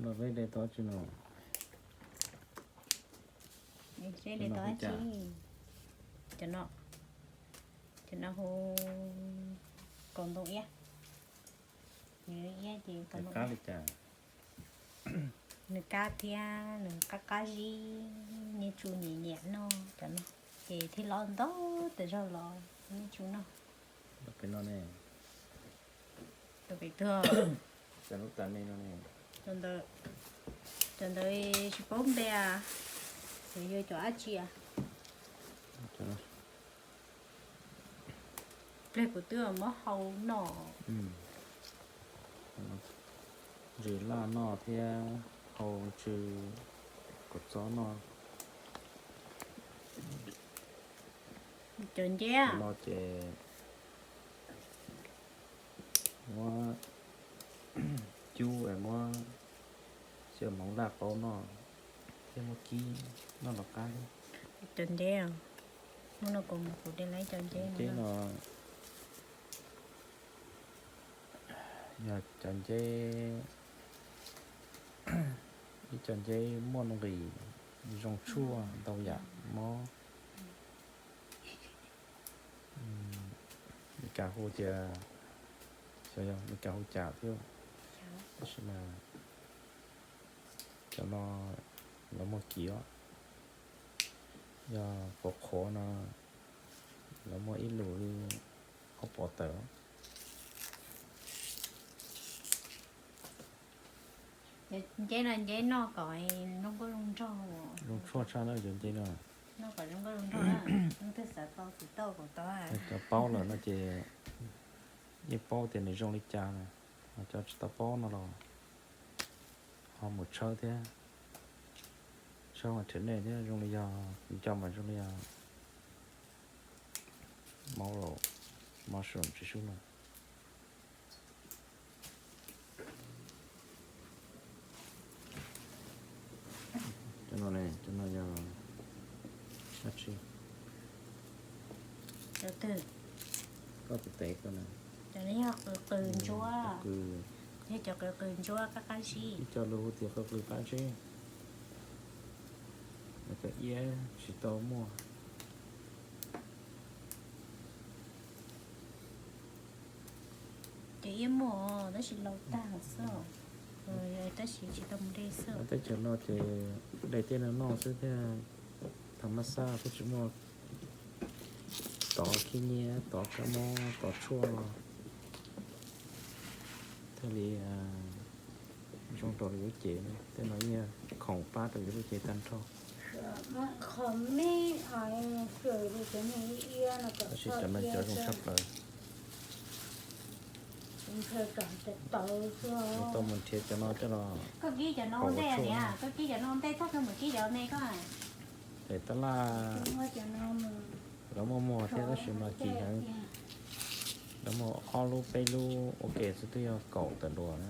Los peb de tau tsi no? Seb de tau tsi. Cov no, cov no hu kaus ntoo iab. Nws iab ces kaus ntoo iab. Nws kab thiab nws qab qab zib, nyiaj tsu nyiam nyiam noj cov no, ces thiaj loj ntau tas zog los nyiaj tsu noj. Tus pem tuag, cov ntawd tsis paub npe, cov yog cov dab tsi? Pliag kuv twb muab hau noj. Ntsis laj noj thiab hau ntsw kaum txob noj. Cov nceb no ces muab cub es muab xyaw hmoov laj qaub noj thiab muab kib noj los qab thiab. Cov nceb, hnub no kuv mus kuv de lawm cov nceb no. Yog cov nceb, ib co nceb muaj nuj nqis, zoo tshuaj ntau yam mob. Meskas hu tias, xyov yog Meskas hu cas thiab, tab sis mas cov no lawv muag kiv os. Yog qhuav qhuav no lawv muag ib lus li ob puas tawm. Nceb no nceb noj kom zoo nkauj zoo nraug. Zoo tshuaj tshaj na cov nceb no. Noj kom zoo nkauj zoo nraug, leej twg xav tau tiv tauj kuv tau. Cov paub lawm no ces yeej paub tias nws zoo li cas na, cov tsis tau paub no los ho mus tshawb thiab, tshawb hauv internet thiab, zoo li yog kuv nco mas zoo li yog Mauro, Mauro tsis sub no. Cov no ne, cov no yog dab tsi? Koj tes tes koj na. Cov no yog qws qws ntsuab, yog cov qws qws ntsuab qab qab zib. Ib co lus hu tias qws qws qab zib, cov iab tsis tau muaj. Cov iab muaj tab sis laus tag xwb, tab sis tsis tau mus de xwb. Teb chaws no ces de tej no noj xwb thiab, thaum mab xab kuj tsis muaj tov khib nyiab, tov kab mob, tov tshuaj, thiaj li zoo rau yus lub cev. Tej no yeej yog khoom pab rau yus lub cev tag nrho. Tab sis cov no cov zoo tshaj plaws. Tau mus nrhiav cov no coj los, koj kib cov no ua ntej, koj kib cov no ua ntej tag koj mus kib cov me koj. Es tab laj lawv muaj muag thiab tab sis mas tsis heev, lawv muaj ob lub peb lub ua ke xwb twb yog kaum tawm duas na.